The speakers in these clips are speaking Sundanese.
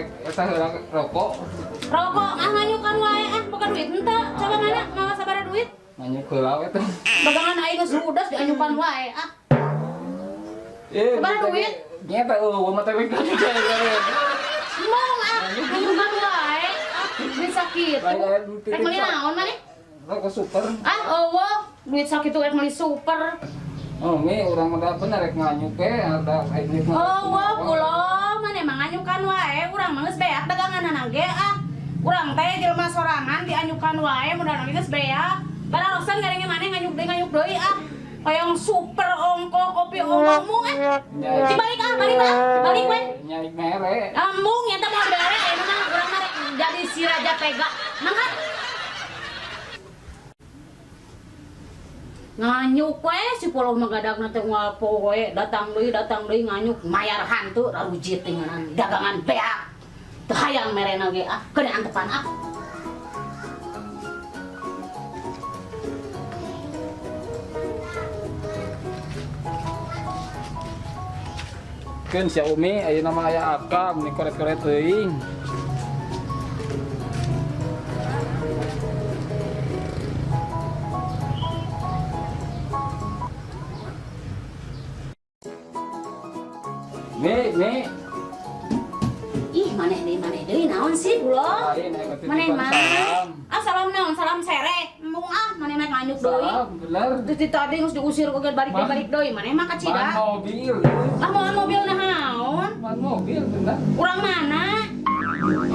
Rek eta heula rokok. Rokok ah nganyukan wae ah boga duit henteu. Coba mana mawa sabaraha duit? Nganyuk heula we teh. Dagangan aing geus ludes dianyukan wae ah. Eh, Sabaraha duit? Nya teh eueuh mah teh rek. Mong ah nganyukan wae ah duit sakitu. Rek meuli naon maneh? Rokok super. Ah eueuh duit sakitu rek meuli super. Oh, Mi, urang mah da bener rek nganyuk we ada aya duit mah. Oh, pulo, maneh mah nganyukan wae, urang mah geus beak daganganana ge ah. Urang teh jelema sorangan dianyukan wae, mudah geus beak. Bararosan garenge maneh nganyuk deui nganyuk deui ah. Hoyong super ongko kopi ongko mung ah. Cibalik ah, balik ah, balik we. Nyai mere. Embung nyata mau bere ayeuna mah urang mah rek jadi si Raja Tega. Mangkat. Nganyuk we si poloh mah gadagna teh unggal poe datang deui nganyuk mayar hantu rarujit teh nganan dagangan beak. Teu hayang merena ge ah, keun antepan ah. Keun sia Umi ayeuna mah aya akam ni koret-koret teuing. Mi, Mi. Ih, maneh deui naon sih pulo? Lain aya Maneh ketitipan mah. salam. Ah salam naon, salam sere. Embung ah, maneh mah nganyuk deui. Salam, bener. Terus di tadi geus diusir oge balik deui balik deui. Maneh mah kacida. Man mobil. Ah moal mobil naon? Man mobil bener. Urang mana?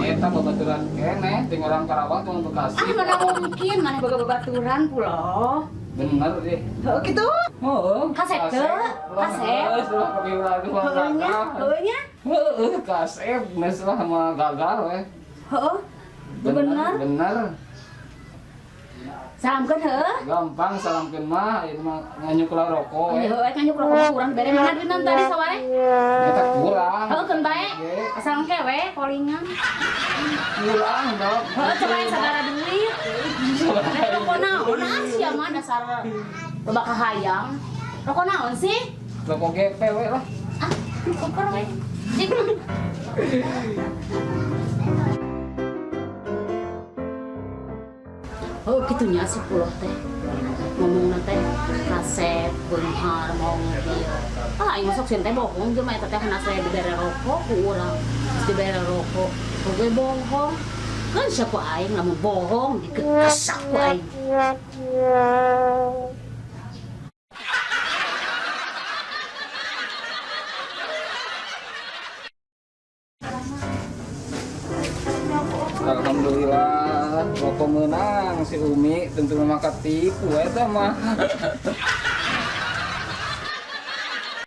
Eta babaturan keneh ting orang Karawang ting Bekasi. Ah mana mungkin maneh boga babaturan pulo. Bener deh. Heuh kitu. Heeh. Kasep teu? Kasep. Geus lah kabiula tuh Heueuh nya, heueuh nya. Heeh, kasep geus lah mah gagal we. Heueuh. Bener. Bener. Salamkeun heueuh. Gampang salamkeun mah ieu mah nganyuk lah rokok we. Heueuh nganyuk rokok urang bere mana duitna tadi saware? Eta kurang. Heueuh keun bae. Asal engke we kolingan. Kurang dok. Heueuh coba yang sagara duit. Rek rokok naon ah sia mah dasar loba kahayang. Rokok naon sih? Rokok GP we lah. Ah, super we. Cik. Oh, kitunya si puloh teh. Ngomongna teh kasep, beunghar, mobil. Ah, aing masuk sieun teh bohong jeung eta teh kana saya dibere rokok ku urang. Geus dibere rokok, oge bohong. Kan siapa aing lamun bohong dikekesak ku aing. Alhamdulillah, rokok menang si Umi tentu memang ketipu eta mah.